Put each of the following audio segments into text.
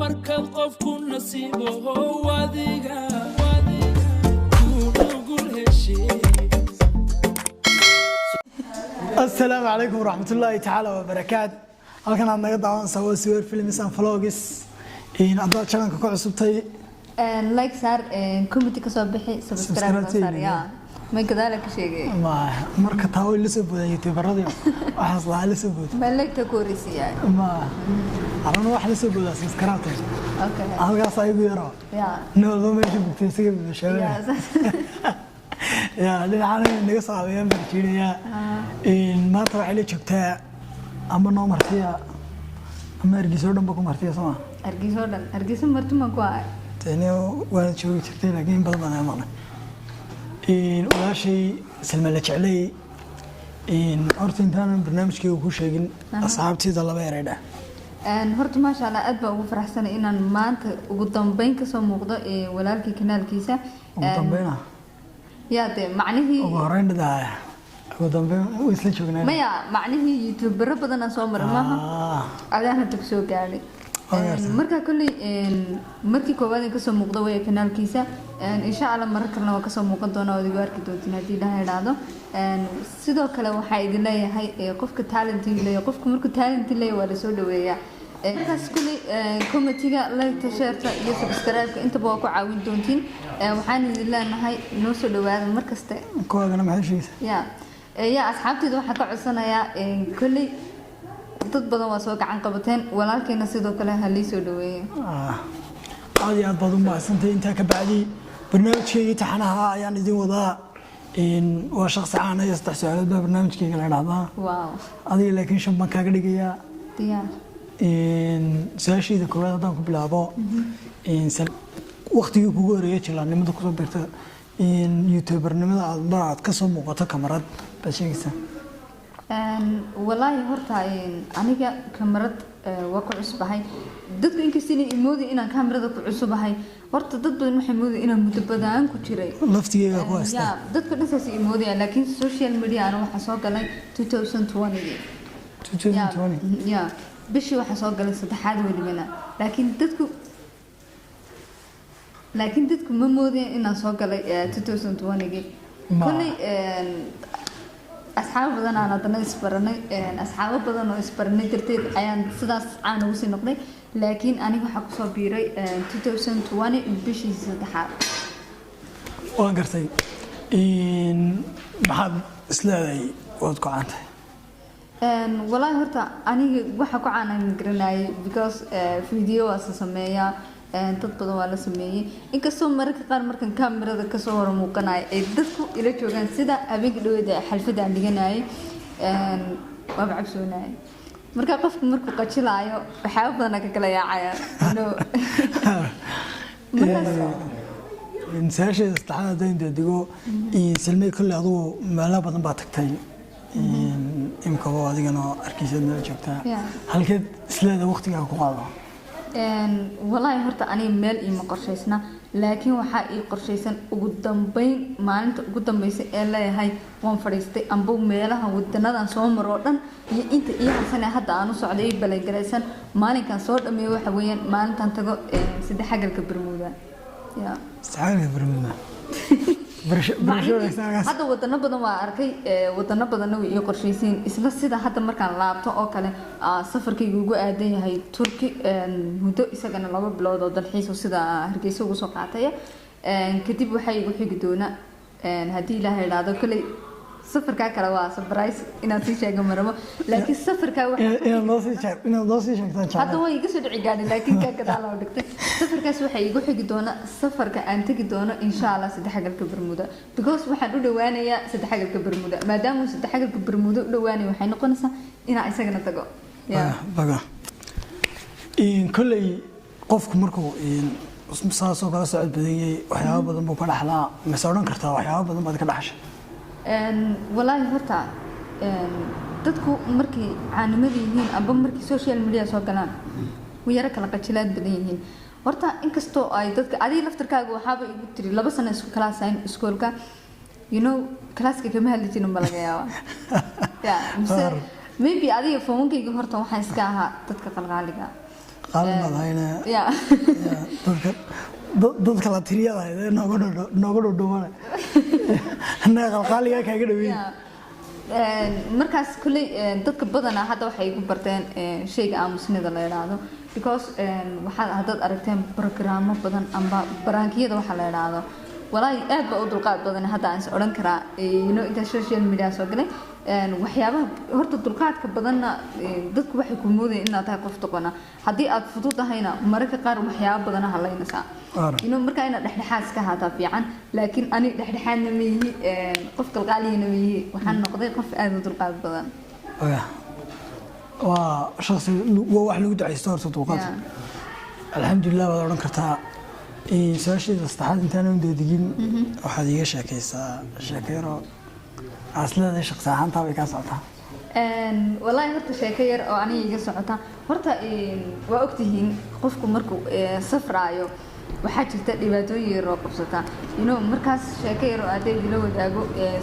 Markaad qofku nasiibo adiga kunugul heshay. Asalaamu calaykum waraxmatullaahi tacaala wabarakaat. Halkan aad naga daawanaysaa waa Siwer Films and Vlogs. Haddaad channelka ku cusubtay, like saar, comment kasoo bixi, subscribe Subscribe. Saar ya may gadaala ka sheegay. Marka taa way la soo boodaan youtuberadii, waxaas lahaa la soo booda. Ma like ku horeysiyaa? Ma arana, wax la soo boodaa subscribe. Halkaas ayagu yaro nin walba meesha bugtay isaga sheegay. Ya dhinacana naga soo habeeyaan baan jiinayaa. Maanta waxay la joogtaa ama noo martiya ama Hargeysa oo dhan ba ku martiya, soo ma? Hargeysa oo dhan, Hargeysa marti ma ku ahay. Tani waana joogi jirtay, laakiin in badan baan naga maqnay. Walaashay Salma la jeclay, horta intaanan barnaamijkayga ku sheegin, asxaabtayda laba eray dheh. Horta maasha Allah, aad baan ugu faraxsanay inaan maanta ugu dambeyn kasoo muuqdo ee walaalkii kanaalkiisa. Ugu dambeyna? Ya dee macnihii. Ugu horeyn dhadaaya, ugu dambeyn way isla joognaa. Maya, macnihii youtubero badan aan soo maray maaha, adaan hadda kusoo gaadhay. Waa gartay. Marka kolley markii koowaad aan kasoo muuqdo way kanaalkiisa. Insha Allah marar kalena waa kasoo muuqan doonaa, ood igu arki doontiin haddii Ilaahay idhaahdo. Sidoo kale waxaa idin leeyahay, qofka talent leeyahay, qofka markuu talent leeyahay waa lasoo dhaweeyaa. Markaas kolley commentiga, like, shareta iyo subscribe-ka intaba waa ku caawin doontiin. Waxaan idin leenahay noo soo dhawaada mar kaste. Kuwaagana maxay sheegaysaa? Ya asxaabteyda waxaan ka codsanayaa, kolley dad badan waa soo gacan qabateen, walaalkeena sidoo kale ha lii soo dhaweeye. Aad iyo aad baad u mahadsantay. Intaa ka bacdi barnaamijkeygii taxanaha ayaan idin wadaa. Waa shaqsi caan iyo saddex su-aalood baa barnaamijkeyga la dhahdaa. Adiga laakiin shan baan kaaga dhigayaa. Diyaar. Su-aashayda koowaad haddaan ku bilaabo, waqtigii kugu horeeyay jilaannimada kusoo birta, youtubernimada, aad mar aad kasoo muuqato kamarad baad sheegaysaa? Walaahi horta aniga kamarad waa ku cusbahay. Dadku inkasta inay imoodi inaan kamarada ku cusubahay, horta dad badan waxay moodaya inaan muddo badan ku jiray. Laftigeyga ku haysta. Ya, dadka dhan saas imoodaya, laakiin social media ana waxaa soo galay 2020. 2020? Ya, bishii waxaa soo galay saddexaad welibana, laakiin dadku ma moodeen inaan soo galay 2020. Kolley asxaabo badan aan haddana isbaranay, asxaabo badan oo isbaranay darteed ayaan sidaas caan ugu sii noqday, laakiin aniga waxaa kusoo biiray 2020 bishii saddexaad. Waan gartay. Maxaad isleedahay waad ku caantay? Walaahi horta aniga waxa ku caan ma garanayay, because video waa sa sameeyaa, dad badan waa la sameeyey, inkastoo mararka qaar markan kamerada kasoo hor muuqanayo ay dadku ila joogaan, sida habeenka dhaweeda xalfadda aan dhiganayay, waaba cabsoonayay. Marka qofku markuu qajilaayo waxyaaba badanaa ka kala yaacaya, no. Markaas. Su-aasheeda saddexaad haddaan deedigo, Salmey, kolley adugu meelo badan baa tagtay, imkaba adigana arkeysaad meel joogtaa. Halkeed isleeda waqtigaa ku qaado? Walaahi horta aniga meel iima qorshaysna, laakiin waxaa ii qorshaysan ugu dambeyn maalinta ugu dambeysa ee leeyahay waan fadhiistay amba meelaha wadanadan soo maro oo dhan iyo inta ii harsan ee hadda aan u socday ii balangaraysan, maalinkan soo dhameeyo waxa weeyaan maalintan tago saddex xagalka Bermuda ya. Saxaabka Bermuda. Barasho barasho wanaagsan halkaas. Hadda wadano badan waa arkay, wadano badanna way ii qorshaysiin. Isla sida hadda markaan laabto oo kale, safarkaygu ugu aadan yahay Turki, muddo isagana 2 bilood oo dalxiis oo sida Hargeysa ugu soo qaataya. Kadib waxay igu xigi doona, haddii Ilaahay idhaahdo, kolley safarkaa kale waa surprise, inaan sii sheego marabo, laakiin safarkaa waxa Inaad noo sii sheegtaan jecel. Hadda way iga soo dhici gaadhay, laakiin kaa gadaal oo dhigtay. Safarkaas waxay igu xigi doona safarka aan tegi doono insha Allah saddexagalka Bermuda, because waxaan u dhawaanayaa saddexagalka Bermuda. Maadaama uu saddexagalka Bermuda u dhawaanayo, waxay noqonaysaa inaan isagana tago. Yeah. Baga. Kolley qofku markuu saasoo kala socod badan yahay, waxyaabo badan buu ka dhaxlaa. Mise odhan kartaa waxyaabo badan baad ka dhaxashay? Walaahi horta dadku markay caanimada yihiin amba markay social media soo galaan way yaro kala qajilaad badan yihiin. Horta inkastoo ay dadka, adiga laftarkaaga waxaaba igu tiri 2 sano isku kalaasayn iskoolka, classka kama hadli jirin ba laga yaabaa ya, mise maybe adiga fowankayga horta waxaan iska ahaa dadka qalqaaliga. Qaalin baad hayna. Ya. Dadka dadka la tiriyada ahayd ee nooga nooga dhodhomana, annaga qalqaaligaa kaaga dhaweyn. Ya. Markaas kulley dadka badanaa hadda waxay igu barteen shayga aamusnida la yidhaahdo, because waxaad haddaad aragteen programmo badan amba baraankiyada waxa la yidhaahdo, walaahi aad baa u dulqaad badan hadda aan is odhan karaa. Intaa social media soo galay, waxyaabaha horta dulqaadka badanna, dadku waxay ku moodayaan inaad tahay qof doqona. Haddii aad fudud tahayna, mararka qaar waxyaabo badana halaynaysaa. Markaa inaad dhexdhexaad iska ahaataa fiican, laakiin ani dhexdhexaadna ma yihi, qof qalqaaliyana ma yihi. Waxaan noqday qof aad u dulqaad badan. Oya. Waa shaksi, waa wax lagu ducaysto horta dulqaadka. Alxamdulilah waad odhan kartaa. Su-aasheeda saddexaad intaanan deedigin, waxaad iiga sheekaysaa sheeko yaroo aas leedahay shaqsi ahaantaa bay kaa socotaa. Wallaahi horta sheeko yar oo aniga iga socota horta, waa ogtihiin qofku markuu safraayo waxaa jirta dhibaatooyin yar oo qabsata. Markaas sheeko yar oo adeeg la wadaago,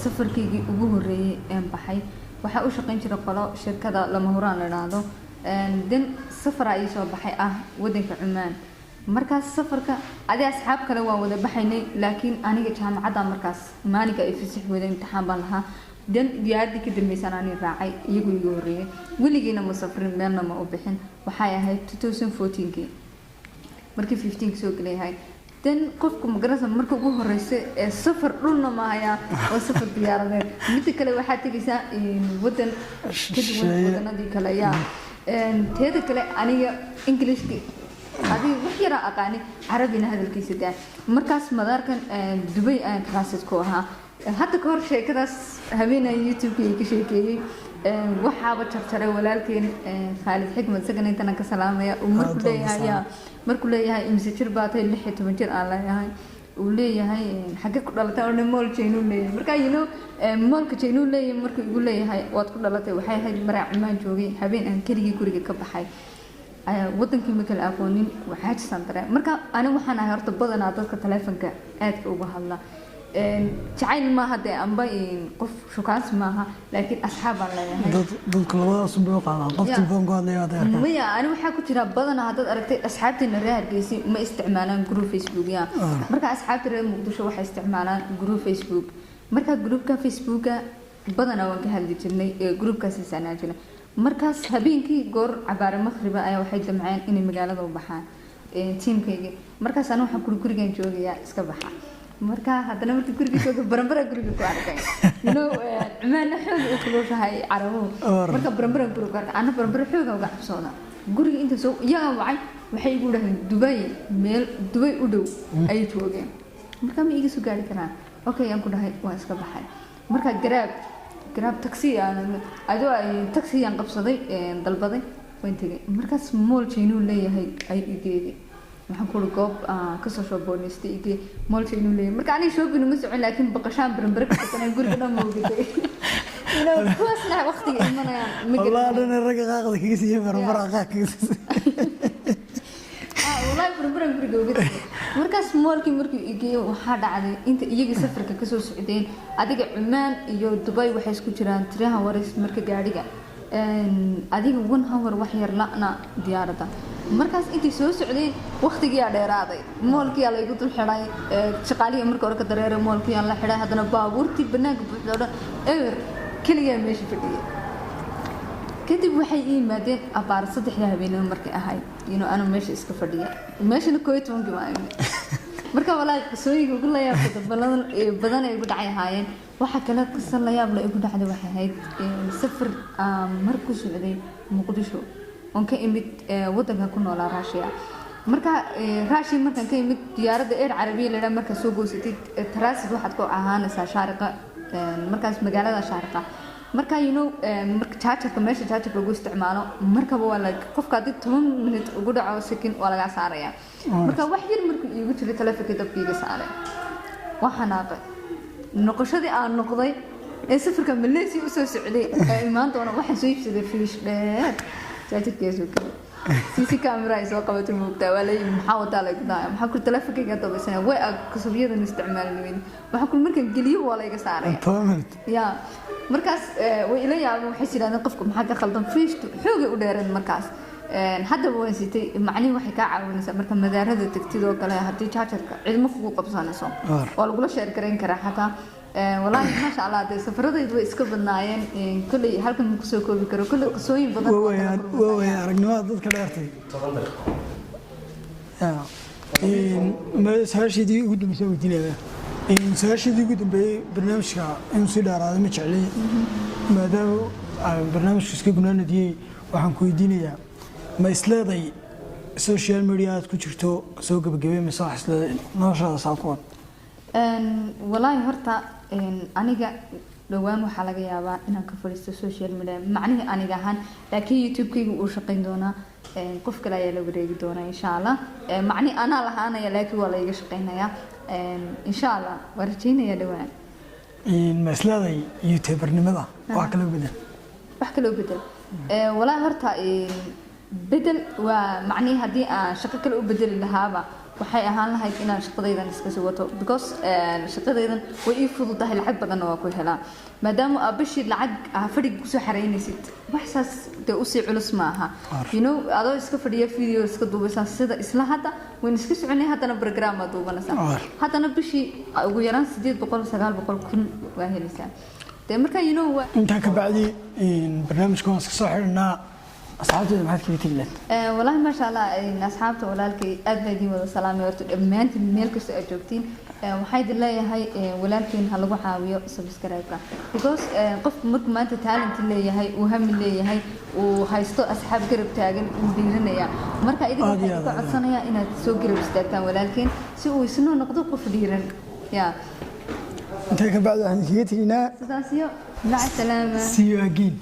safarkaygii ugu horreeyay een baxay, waxaa u shaqayn jiray qolo shirkada Lama Huraan la idhaahdo. Then safaraa ii soo baxay ah wadanka Cumaan. Markaas safarka adi asxaab kale waan wada baxaynay, laakiin aniga jaamacadda markaas maalinka ay fasix wada imtixaan baan lahaa. Dan diyaaradii ka dambeysaan ani raacay, iyagu iga horreeyay. Weligiina ma safrin, meelna ma u bixin. Waxay ahayd 2014kii, markii 15 soo gelayahay. Dan qofku magaranaysa marka ugu horeysa ee safar dhulna ma hayaa, waa safar diyaaradeed. Midda kale waxaad tegaysaa wadan ka duwan Shisheeye. wadanadii kale. Yaa teeda kale aniga Englishka adiga wax yaraa aqaani, Carabina hadalkiisa daa. Markaas madaarkan Dubay ayaan transit ku ahaa. Hadda ka hor sheekadaas habeenaan YouTube-ka ka sheekeeyey. Waxaaba jarjaray walaalkeen Khaalid Xikmad, isagana intanan ka salaamaya. Uu markuu Aad baan leeyahay, yaa markuu leeyahay "Imise jir baa tahay?" 16 jir aan leeyahay. Uu leeyahay "Xagee ku dhalatay?" Oo mall Jaynuu leeyahay. Marka mallka Jaynuu leeyahay markuu igu leeyahay "Waad ku dhalatay", waxay ahayd maraa Cumaan joogay, habeen aan keligii guriga ka baxay ayaa wadankii ma kala aqoonin, waxaa jirsan dareen. Marka ani waxaan ahay horta badanaa dadka taleefanka aadka uga hadla. Jacayl maaha dee amba qof shukaansi maaha, laakiin asxaab baan leeyahay. Dadku labadaas unbay u qaadaan qof Ya. telefoon ku hadlaya waad arkaan. Maya, ani waxaa ku jira badanaa haddaad aragtay asxaabteena reer Hargeysa ma isticmaalaan group Facebook ya. Marka asxaabta reer Muqdisho waxay isticmaalaan group Facebook. Marka groupka Facebooka badanaa waan ka hadli jirnay, ee groupkaas isaanaa jirnay. Markaas habeenkii goor cabaare maqriba ayaa waxay damceen inay magaalada u baxaan tiimkaygii. Markaas aniga waxaan kuri gurigan joogayaa, iska baxa. Marka haddana markii guriga jooga, baranbara guriga ku arkay. Cumaanna xoog u kulushahay carabuhu. Marka baranbaran guriga ku arkay, ana baranbara xooga uga cabsooda. Guriga inta soo iyagaa wacay, waxay igu dhahdeen Dubay, meel Dubay u dhow ayay joogeen, marka ma iga soo gaari karaan. Okay aan ku dhahay, waan iska baxay. Marka Grab taxi aan adoo ay taxi aan qabsaday, dalbaday, waan tegay. Markaas mall Jaynuu leeyahay ay igeeyay. Waxaan ku uri goob kasoo shooboonistay igee, mall Jaynuu leeyahay. Marka aniga shopping ma socon, laakiin baqashaan baranbare ka soconay guriga dhan ma ogatay. Kuwaasna waqtiga imanayaan ma Wallah garanayo. Dhan ragga qaaqda kaga siiyey, barambara qaaq kaga siiyey. Wallahi barbaran guriga uga tegay. Markaas mallkii markii igeeyo, waxaa dhacday inta iyagii safarka kasoo socdeen, adiga Cumaan iyo Dubay waxay isku jiraan 3 hours. Marka gaadhiga adiga 1 hour wax yar la'na diyaaradda. Markaas intay soo socdeen waqtigiyaa dheeraaday, mallkiyaa laygu dul xidhay. Shaqaalihii marka hore ka dareeray, mallkiyaa la xidhay, haddana baabuurtii banaanka buuxda oo dhan eber, keligaa meesha fadhiyay. Kadib waxay ii yimaadeen abaar 3da habeenimo markay ahayd, anuu meesha iska fadhiya, meeshana 11kii baa imid. Marka walaahi qisooyinka ugu layaabka badan badan ay igu dhacay ahaayeen. Waxa kale qiso layaab la igu dhacday waxay ahayd safar aan mar ku socday Muqdisho oon ka imid wadanka ku noolaa Raashiya. Marka Raashiya markaan ka imid, diyaaradda Air Carabiya la yidhaha markaad soo goysatid, transit waxaad ku ahaanaysaa Shaariqa. Markaas magaalada Shaariqa, marka marka chargerka, meesha chargerka lagu isticmaalo, markaba waa la qofka haddii 10 minute ugu dhaco second waa lagaa saaraya. Marka wax yar markuu iigu jiray taleefanka dabka iiga saaray, waa xanaaqay. Noqoshadii aan noqday ee safarka Malaysia usoo socday ee imaan doona, waxaan soo iibsaday fiish dheer, chargerkiisa kale CC camera ay soo qabatay. Moogtaa waa leeyihi "Maxaa wadaa?" Laygu dhahay "Maxaa ku taleefankayga dabaysanaya?" Way ag kasabyadan isticmaalin. Waxaan ku markaan geliyo waa layga saaraya. 10 minute. Ya, markaas way ila yaabeen, waxay yidhahdeen "Qofka maxaa ka khaldan?" Fiishtu xoogay u dheereen markaas. Haddaba waan sitay. Macnihi waxay kaa caawinaysaa marka madaarada tagtid oo kale, haddii chargerka cidmo kugu qabsanayso, waa lagula share garayn karaa xataa. Walaahi maasha Allah, dee safaradaydu way iska badnaayeen. Kolley halkan ma kusoo koobi karo, kolley qisooyin badan oo kala kulmay. Waa waya aragnimada dadka dheertay. Ya. Su-aashaydii ugu dambeysay aan weydiinaya. Su-aashaydii ugu dambeeyey, barnaamijka inuu sii dheeraado ma jeclay, maadaama aan barnaamijku iska gunaanadiyey. Waxaan ku weydiinayaa, ma isleeday social media aad ku jirto soo gebagabay, mise wax isleeday noloshaada saa ku wad? Walaahi horta aniga dhowaan waxaa laga yaabaa inaan ka fadhiisto social media, macnihii aniga ahaan, laakiin YouTube-kayga uu shaqayn doonaa. Qof kale ayaa la wareegi doonaa insha Allah. Macnihi anaa lahaanaya, laakiin waa la iga shaqaynayaa insha Allah. Waa rajaynaya dhowaan. Ma isleeday YouTubernimada wax kala bedel? Wax kaloo bedel? Walaahi horta bedel waa macnihii haddii aan shaqo kale u bedeli lahaaba, waxay ahaan lahayd inaan shaqadaydan iska sii wato, because shaqadaydan way ii fududahay, lacag badanna waa ku helaa, maadaama aa bishii lacag aa fadhiga kusoo xareynaysid. Wax saas dee usii culus ma aha, adoo iska fadhiya video iska duubaysaa, sida isla hadda waynu iska soconay, haddana program aa duubanaysaa, haddana bishii ugu yaraan 800, 900,000 waa helaysaa. Dee marka waa Intaa ka bacdi barnaamijka waan iska soo xidhnaa. Asxaabteeda maxaad kaga tegi lahayd? Walaahi maasha Allah, asxaabta walaalkay aad baa idin wada salaamay horta dhammaantiin meel kasta aad joogtiin. Waxaa idin leeyahay, walaalkiin ha lagu caawiyo subscribe-ka, because qofku markuu maanta talent leeyahay, uu hami leeyahay, uu haysto asxaab garab taagan, uu dhiiranaya. Marka idinka Aad iyo waxaa idinka aad, aad. codsanayaa inaad soo garab istaagtaan walaalkiin si uu isna noqdo qof dhiiran ya. Intaa ka bacdi waxaan kaga teginaa sidaas iyo maca salaama. See you again.